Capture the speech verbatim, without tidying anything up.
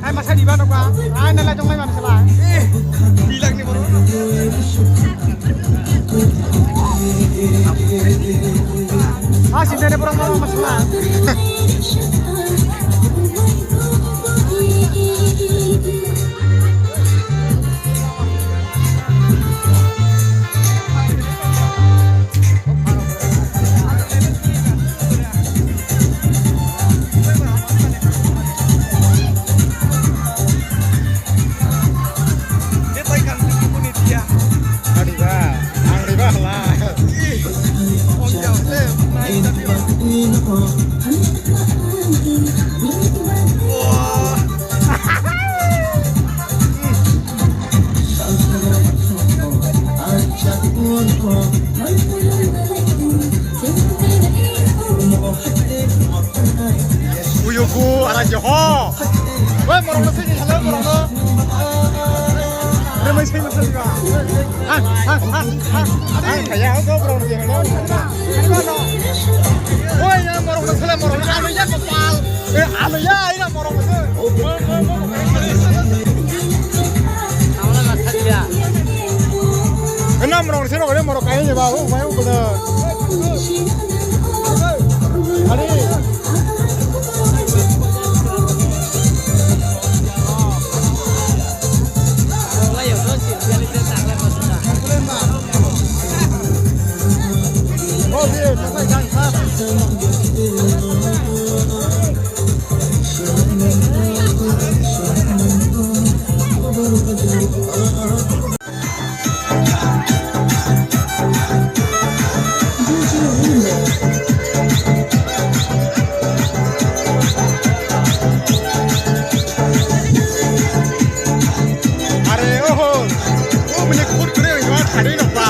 Ai masa di mana gua? Ai nalai jong mai mana salah. Eh, bilang ni baru. Ah, sini ada orang mau masalah. Uyuku araje ho. Woi, morokno sini, hello, morokno. Remai sini, sini, ba. Ang, ang, ang, ang. Ang kaya, ang kau berang dia. Woi, yang morokno sini, morokno. Anu ya, kepal. Eh, anu ya, ini morokno. Ena morok sero kore morok kain je ba, o mai o kore. Ari. Are oho, o bini khut kwrwi wngkha thani nokba.